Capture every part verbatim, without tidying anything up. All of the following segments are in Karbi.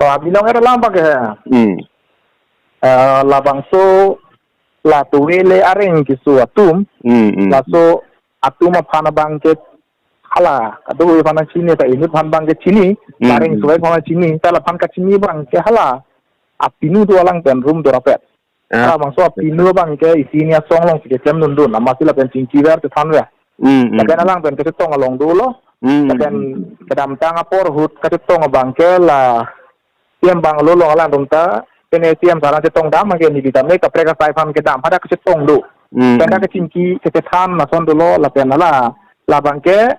Pabilong era lam abang ke. Hmm. Eh, labangso la tuwe le areng keso atum. Hmm, hmm. Laso atum aphan abang ke hala, kadokave aphan chini, ta inut aphan abang ke chini, Hmm, areng hmm. suwai aphan chini, ta laphan kachini abang ke hala. Apinu do alang pen room do rapet. Ah. Hala bangso apinu abang ke isi ni asong along si kechem dundun, amatsi lapen chingki ver chethan ver. Hmm, hmm. Lapen alang pen kachetong along dolo. Hmm, Lapen hmm. kedamtang apor ahut kachetong abang ke la C M Bungalow along alang atum ta, pene C M sar chetong dam abang ke neli tame kaprek asai aphan kedam hadak kachetong do. Hmm, Pen dak hmm. kachingki kachethan lason dolo lapen hala, labang ke,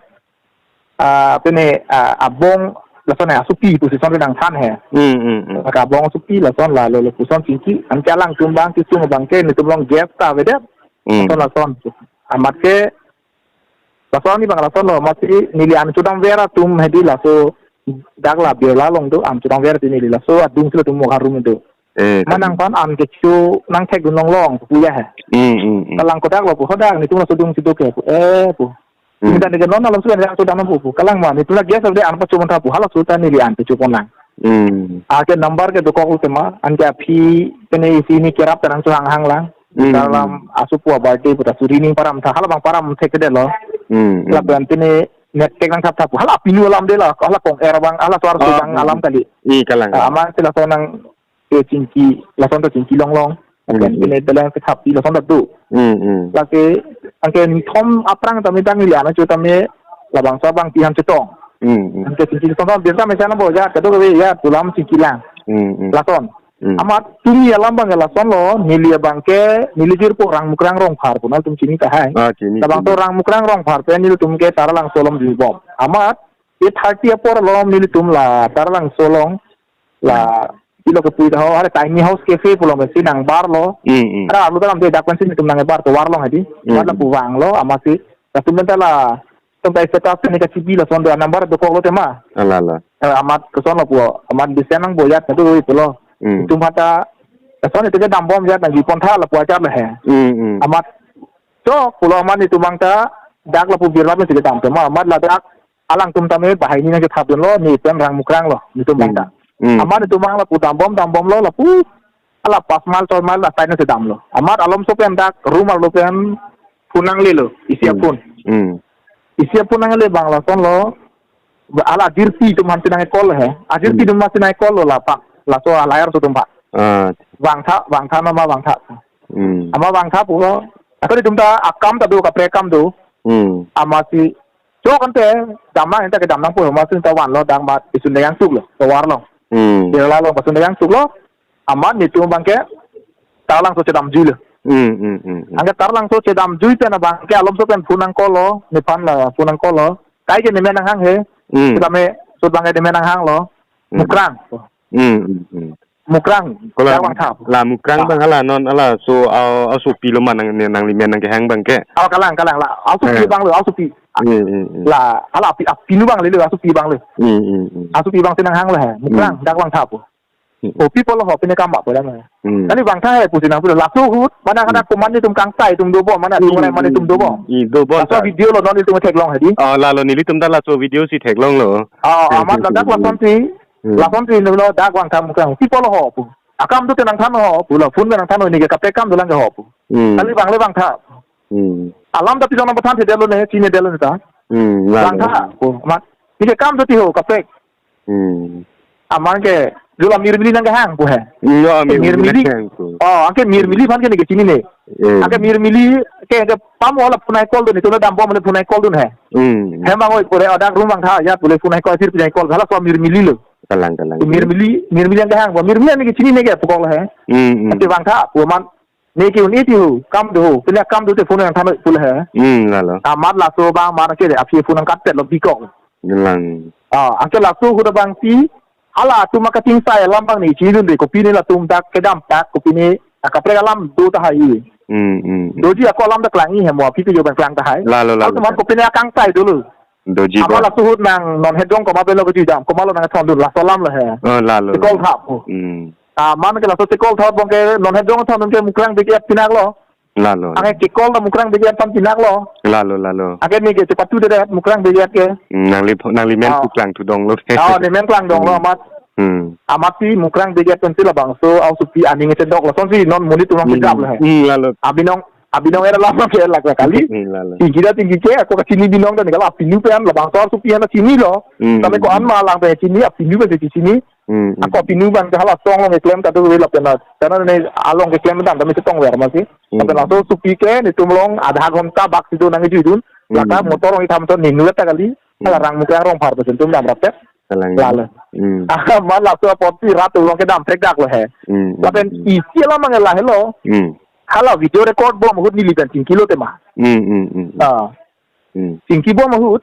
ah, pene, ah, abong lason he, asopi pusi son kedang than he. Hmm, hmm, hmm. Maka abong asopi lason la lo lo puson chingki, anke alangtum abang kesung abang ke netum along gas ta avedet. Hmm. Lason lason. Amat ke lason ni abang lason lo, amatsi neli an chodam ver atum hedi laso dak la Birla along do, an chodam ver ti neli laso adung si latum mo harum do. Eh, Manang kan. aphan an kecho nangthek dun longlong pu ya he. Hmm, hmm, hmm. Kalang kodak lo pu, hadak netum laso adung si do ke pu, eh pu. Hmm. Minta neke non alam sudah yang sudah nampu pu. Kalang ma, netum la gas avedet, an pacho mon tha pu, hala sultan neli an pacho pon lang. Hmm. Anke number ke dokok tema, anke aphi pene isi ni kerap terang chuhang hang lang. Hmm. Dalam asu pu abang te puta suri ning param tha, hala abang param thekdetlo. Hmm, hmm. Lapen pene net tek nangthap tha pu, hala apinu alam de la, hala kong er abang, hala suar Ah, sudang hmm. alam kali. I kalang. Ah, amatsi lason nang ke chingki, lason ta chingki longlong. Lapen Hmm. pene teleng kethap ti lason ta do. Hmm, hmm. Lake, anke nithom aphrang tame tang neli an acho tame labangso abang pi aphan chetong. Hmm, hmm. Anke chingki chetong ta Birla mesen bo ya, kadokave ya, pu alam chingki lang. Hmm, hmm. Lason. Hmm. Amat tumi alam abang lason lo, neli abang ke, neli jirpo Rang Mukrang Rongphar pu nangtum chini tahai. Ah, chini, Labangso chini. Rang Mukrang Rongphar pen nelitum ke Taralangso along jui bom. Amat, eight thirty apor along nelitum la Taralangso along la Hmm. pilo kepui ta ho, are Tiny House Cafe pulo mesi nangbarlo. Hmm, hmm. Ara alu dalam de dak pensi netum nangbar tovar long hedi. Hmm. Mat lapu vanglo, amatsi. Latum pen ta la tum ta status ni kachibi lason do number dokoklo tema. Ala, ala. Eh, amat keson lo pu, amat bisen nang boyat na do pulo. Hmm. Netum hata, keson itu ke dambom jat nangji pon tha lapu ajar le he. Hmm, hmm. Amat, chok pulo amat netum abang ta, dak lapu Birla pensi kedam tema, amat ladak alangtum tame bahai ni nangkethap dunlo, ne pen Rang Mukrang lo, netum abang ta. Hmm. Amat netum abang lapu dambom, dambomlo, lapu, hala pas mile, choi mile, la side nangsi damlo. Amat alomso pen dak, room arlo pen, phone nanglelo, isi Hmm. aphone. Hmm. Isi aphone nangle abang lason lo, hala ajirpi atum aphansi nang call he. Ajirpi Hmm. atum aphansi nang call lo la pak, laso alayar so atum pak. Ah. Vangtha, vangtha nama vangtha. Hmm. Amat vangtha pulo. Atau netum ta akam ta do, kaprek akam do. Hmm. Amatsi, chok ante, damnang ante kedam nangpo, amatsi ta vanlo dak amat isun dayang suklo, tovar long. Hmm. Birla along pasun dayang suklo, amat netum abang ke Taralangso chedam juilo. Hmm, hmm, hmm, hmm. Anke Taralangso chedam jui pen abang ke alomso pen phone nang call lo, nephan la phone nang call lo. Kai ke nemen nanghang he. Hmm. Sitame, sut abang ke nemen nanghang lo. Hmm. Mukrang. Hmm, hmm, hmm. Mukrang, Kola, dak vangtha. La Mukrang Ah. abang hala non hala so, ah, asopi lo ma nang, ne nanglimen nangkehang abang ke. Oh, kalang, kalang la. Asopi Eh. abang lo, asopi. Hmm, hmm, hmm. La, hala api, apinu abang lelo, asopi abang lo. Hmm, hmm, hmm. Asopi abangsi nanghang lo he. Mukrang, Hmm. dak vangtha pu. Hmm. Oh, pi pulo ho, pine kam ba pu dam he. Hmm. Kali vangtha he pusi nang pulo. Laso ahut, mana kada Hmm. komat netum kangsai atum dobom, mana Hmm, atum mana hmm, atum dobom. hmm, dobom Laso ta. video lo non netum theklong hedi. Ah, lalo nelitum ta laso video si theklonglo. Ah, Hmm, amat hmm, ladak hmm, lason hmm. si, Hmm. lason si nelo dak vangtha Mukrang. Pi pulo ho pu. Akam dote nangthan ho pu, la phone nangthan ho, neke kaprek akam dolang ke ho pu. Hmm. Kali vangle vangtha. Hmm. Alam ta pilo nang pathan thedetlo ne, chinidetlo ne ta. Hmm, lalo. Vangtha pu, amat. Neke akam dote ho, kaprek. Hmm. Amat ke, jula Mirmili nangkehang pu he. Hmm, ya, Mirmili Mirmili. nangkehang pu. Oh, anke Mirmili aphan ke neke chinine. Eh. Anke Mirmili ke, ke pamo la phone nang call dun, netum la dambom la phone nang call dun he. Hmm. Hem abang oi, pure dak room vangtha, ya pule phone nang call, sir phone nang call, halaso Mirmili lo. Kalang, kalang. Mirmili, Mirmili nangkehang pu, Mirmili neke chinine ke pukok lo he. Hmm, hmm. Anke vangtha pu amat, neke un-e ti ho, akam do ho, pine akam dote phone nangthan pu le he. Hmm, lalo. Amat laso abang amat ke aphi phone nangkatpetlo bikok. Kalang. Ah, anke laso ahut abangsi, hala atum akachingsai alam abang ne chinidunde, kopine latum dak kedam tak, kopine akaprek alam do tahai. Hmm, hmm, hmm. Doji ako alam dak klang-i he mo, aphi ke jo abang klang tahai. Lalo, lalo. Halatum aphan kopine akangsai dolo. Doji Amat ba. laso ahut nang non hedong komat pen lo kejui dam, komat lo nangthondun, laso alam lo he. Oh, lalo, Chekol lalo. thap pu. Hmm. Amat ke laso chekol thap abang ke non hedong thondun ke Mukrang big app pinaklo. Lalo. Anke chekol ta Mukrang big app aphan pinaklo. Lalo, lalo. Anke neke chepatudedet Mukrang big app ke. Hmm, nangli pho-, nanglimen Ah. pu klang thudonglo. Oh, nemen klang donglo Hmm. amat. Hmm. Amatsi Mukrang Brigade pensi labangso asopi aning chedok lasonsi non monit atum Hmm. kejap le. Hmm, lalo. Abinong, abinong era lama ke lak kali. Hmm, lalo. Tingki da tingki ke, ako kachini binong dan kalau apinu pen labangso asopi an chinilo. Hmm. Tame ko-an ma lang pen chini, apinu pen chini. Hmm, hmm. Ako apinu abang ke hala song along keklem kadokave lapen na. Karena ne along keklem dan tame chetong ver masi. Hmm. Lapen laso asopi ke netum along adha ghonta bak si do nangkejuidun. Hmm. Lata motor along itham ton ninu ta kali. Hmm. Hala rang Mukrang Rongphar pen netum damrap te. Kalang. Lalo. Hmm. Amat laso apotsi rat along kedam prekdak lo he. Hmm, hmm, Lapen hmm. isi alam abang lahelo. Hmm. Hala video record bom ahut neli pen chingkilo tema. Hmm, hmm, hmm, hmm. Ah. Hmm. Chingki bom ahut.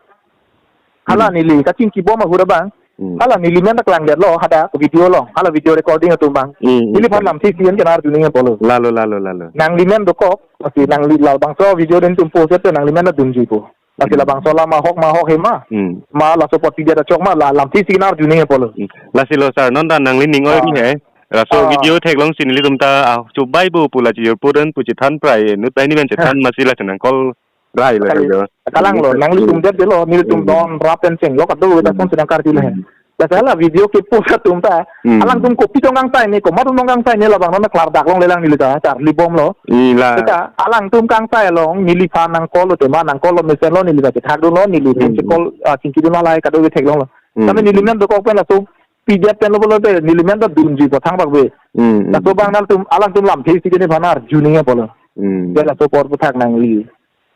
Hala Hmm. neli kachingki bom ahut abang. Hmm. Hala neli men ta klangdetlo hadak video along. Hala video recording atum abang. Hmm, hmm, Neliphan hmm. lamthe isi an ke nang arjuning apotlo. Lalo, lalo, lalo. Nangli men dokok, lasi nangli labangso video netum post te nangli men ta dunjuipo. Lasi Hmm. labangso alam ahok ma ahok he ma. Hmm. Ma laso apot pidetchot ma la lamthe isi ke nang arjuning apotlo. Hmm. Lasi lo sir, non ta nangli ning oi Ah. ri he. Laso Ah. video theklongsi nelitum ta ah, chubai bo pu la chijor puran pu chethan prai, nut bai ni pen chethan masi la chenang call rai lo Kali, he jo. kalang lo, nangli Hmm. tum det delo, nelitum Hmm. don rap pen chenglo kadokave ta Hmm. son chenang karjulo he. Hmm. Lasi hala video kepost atum ta, Hmm. alangtum kopi tong kangsai ne, komat tong kangsai ne labang non klardak longle lang neli ta, charli bomlo. Hmm, la. Seta, alangtum kangsai along, neliphan nang call lo tema, nang call lo mesen lo, neli ta chethak dunlo, neli Hmm. pen che call, ah, chingki dun lahai kadokave theklonglo. Hmm. Tame neli men dokok pen laso pidet pen lo pulote, neli men ta dunjuipo thangbak ave. Hmm, hmm. Laso abang nangtum, alangtum lamthe isi ke nephan arjuning apotlo. Hmm. Ke laso apor aphuthak nangli.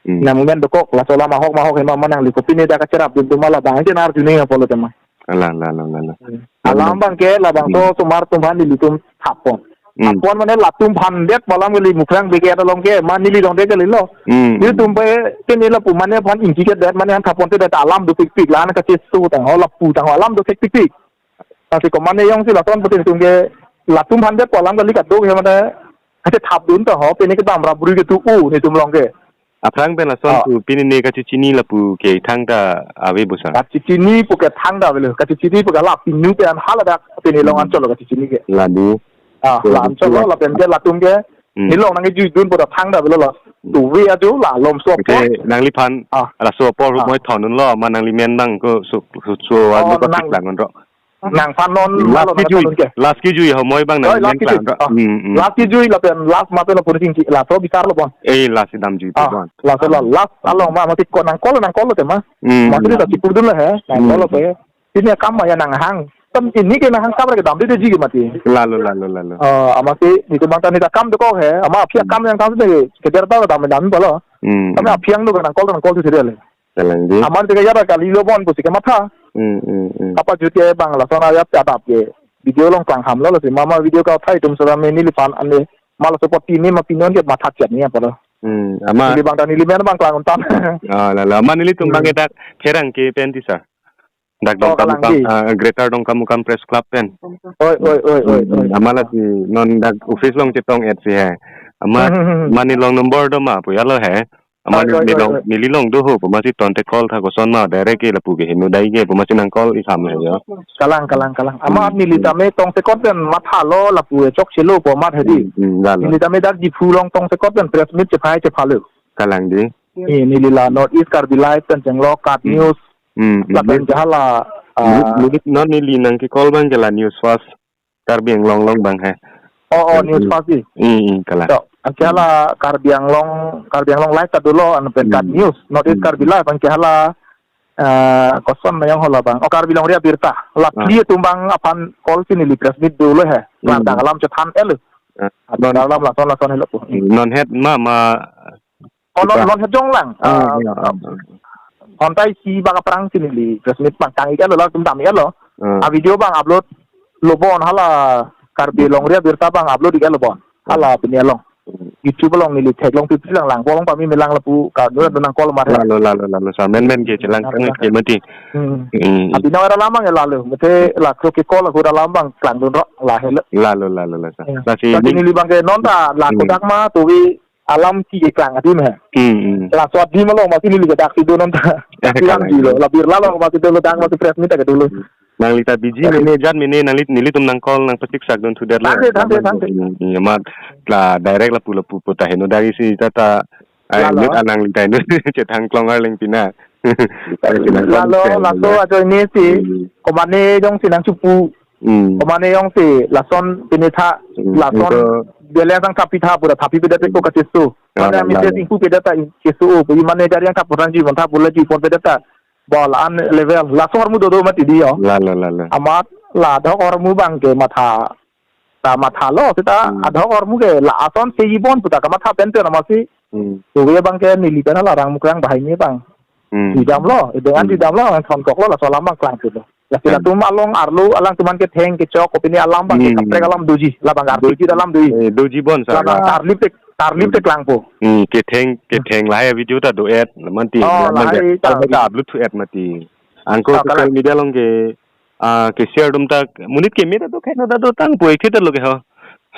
Hmm. Nang men dokok, laso alam ahok ma ahok he ma, ma nangli kopine dak kacherapdun atum ma labang ke nang arjuning apotlo tema. Ala, ala, ala, ala. Hmm. Alam abang ke labangso Hmm. osomar atum aphan nelitum thapon. Hmm. Thapon mane latum phandet pu alam kali Mukrang Brigade along ke, ma neli dong de kalilo. Hmm. Netum pe, ke neli lapu mane aphan ingki kedet mane aphan thapon te det alam do pikpik, la-an kacheso tangho lapu tangho alam do thek pikpik. Lasi komatne jongsi lason putin atum ke latum phandet pu alam kali kadokave mane kachethapdun tangho, pine kedamrap brui ke tu u netum along ke. Aphrang pen lason Ah. pu pine ne kachechini lapu ke thangta ave bo sir. Kachechini pu ke thangta avelo, kachechini pu ke la pinu pen haladak pine along Hmm. anchot lo kachechini ke. Ladu. Ah, Ladu la anchot lo, ladu. lapen ke latum ke Hmm. nelong nangkejuidun pu ta thangta avelo lo. Hmm. Tu ve ajo la lomso Oke, apot. nangliphan Ah. laso apor Ah. moi thondunlo, ma nangli men abang ko so, so, so, Oh, ano ko nang- chiklang onro. Nangphan non Last lalo kejui, nangphan non ke. last kejui ho moi abang Oi, nang last nang kejui. klang. Ah. Hmm, hmm. Last kejui lapen last ma pen lapu chingki laso bisar lo bon. Eh, last damjui Ah, bon. laso la last along ma mati ko nang call nang call tema. Hmm. Mati ta chipur dun he. Nang Hmm. call pe. Pine akam ma ya nanghang. Tam pine ke nanghang kam kedam de ji ke mati. Lalo, lalo, lalo. Ah, amatsi netum abang ta ne ta kam dokok he. Amat aphi Hmm. akam nangkam de keder ta dam dam pulo. Hmm. Tame aphi ang do nang call nang call tu serial. Kalang di. Amat ke ya kalilo bon pusi kematha. Hmm, hmm, hmm. Apa jute abang lason ayat adap ke. Video along klang ham lo lasi mama video kauthai atum sera me neliphan ane ma laso apot pine ma pinon ke matha chat ni apotlo. Hmm, amat. Neli abang ta neli men abang klang untan. Ah, lalo. Amat nelitum abang Hmm. ke dak Pherangke pen ti sir. Dak Oh, Dongkamukam, kalang di. ah, Greater Dongkamukam Press Club pen. Oi, oi, oi, oi, Hmm, oi. amat lasi non dak office along chetong et si he. Amat Hmm, hmm, hmm. ma nelong number do ma pu ya lo he. Amat Oi, oi, oi, nelong, oi. neli along do ho, pu masi tangte call tha koson ma, direct ke lapu ke heno dai ke, pu masi nang call itham he jo. Kalang, kalang, kalang. Amat Hmm, neli hmm. tame tongsekot pen mathalo lapu chokchelo pu amat he di. Hmm, hmm, lalo. Neli tame dak Diphu along tongsekot pen press meet chephai chephalo. Kalang di. Eh, neli la North East Karbi Live pen chenglo, Kat Hmm. News, Hmm, hmm. lapen ke hala, Minute, ah, minute non neli nangke call abang ke la News Fast Karbi Anglong along abang he. Oh, oh, Hmm, News hmm. Fast di. Hmm, hmm, kalang. So, anke hala Karbi Anglong, Karbi Anglong Live ta dolo, anu pen Kat Hmm. News, North East Hmm. Karbi Live, anke hala, eh, koson nayong hala abang. Oh, Karbi Longri Abirta. La Ah. pli atum abang aphan call si neli press meet dolo he. Hmm. Klardak alam chethan et lo. Ah, Klardak non alam lason lason helo pu. Hmm. non het ma, ma Oh, non, Ipa. non hejong lang. Ah, Ah, ya, ah, ah. Hontai si bang aphrang si neli press meet abang tang ik-et lo, latum dam ik-et lo. Ah. A video abang upload lo bon hala Karbi Hmm. Longri Abirta abang upload ik-et lo bon. Hmm. Hala pini along. Hmm. YouTube along neli theklong pipi lang lang. Bolong pame me lang lapu ka nura Hmm. nang call mar he. Lalo, lalo, lalo. Sa men men ke chelang Lalo, kang lalo. ke mati. Hmm. Hmm. Abinong era alam abang lalo. Mate la kro ke call aku alam abang klang dun ro la helo. Lalo, lalo, lalo. Sa. Ya. Lasi Lasi ning- neli abang ke non ta la Hmm. kodak ma tuwi alam si keklang adim he. Hmm, hmm. Laso adim along masi neli ke dak si do non ta. Eh, Bilang kalang. di lo, la birla along masi dolo dak masi press meet ta ke dolo. Nangli ta busy mene, jat mene, nangli, nelitum nang call nang pasiksak dun sudet lo. Thank you, thank you, thank you. Hmm, hmm, amat la direct lapu lapu puta heno dari si ta ta. Ai, Lalo. nut anang li ta heno chethan klong arleng pina. Lalo, laso ajoine si, Hmm. komatne jongsi nang chupu. Hmm. Komane jongsi lason pini tha, Hmm. lason Ingko beleng sang thapi tha pu ta thapi pedet ko kacheso. Ah, Mane la, message la. ingpu pedet ta cheso. Pu mane gari angthap putang ji mon tha pu la ji pon pedet ta. Bol an level. Laso ahormu dodo mati di jo. La, la, la, la. Amat la adhok ahormu abang ke matha. Ta mathalo seta Hmm. adhok ahormu ke la ason seji bon pu ta kamatha pen pen amatsi. Hmm. Pu abang ke neli pen hala Rangmukrang banghini abang. Hmm. Jidamlo, ide an Hmm. jidamlo, an thon koklo, laso alam abang klangpilo. Lasi Hmm. latum along arlo alangtum an ketheng kechok, kopine alam abang ke Hmm. kaprek alam doji, labang arpik Doji. alam doji. Eh, doji bon sa. Labang tarlip tek, tarlip tek Hmm. klangpo. Hmm, ketheng, ketheng lahai video ta do-et, manti. Oh, Manti, lahai ta. Along ta upload thu-et mati. Angko Oh, social kalang. media along ke, ah, ke share atum ta, monit keme ta do, kaino ta do, tang poi khe ta lo ke ho.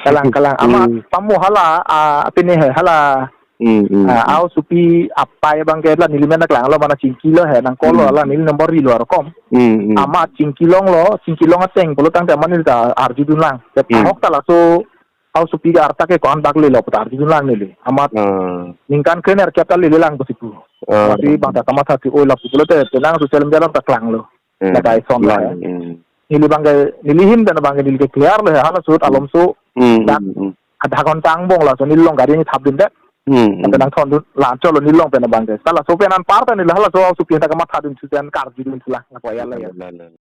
Kalang, kalang. Ama Hmm. pamu hala, ah, pine he, hala Hmm, hmm, Ah, hmm. Aosupi apai abang ke la neli men ta klanglo, mana chingkilo he, nangkolo Hmm. la neli number rilo arkom. Hmm, hmm. Ama chingkilonglo, chingkilong ateng pulo tangte ama neli ta arjudun lang. Te Hmm. ahok ta laso Aosupi ke arta ke ko-an bak lelo pu ta arjudun lang neli. Amat Ah. ningkan krenerkep ta lele lang pusi pu. Ah. Mati bang ta kamatha si oi lapu pulote, penang social media along ta klanglo. Hmm. Lagai son Lang, la. hmm. Neli abang ke, neli ahin pen abang ke neli ke clear lo he, hala sut alom so. Hmm, Dak hmm, hmm. adha ghonta angbong laso neli along gari ni thapdundet. Hmm, hmm. Penang thondun, la-an cholo neli along pen abang ke. Ta laso pen anparta neli halaso Aosupi ta kamathadun thu pen karjudun thu la, la ko ya la ya. La, la, la.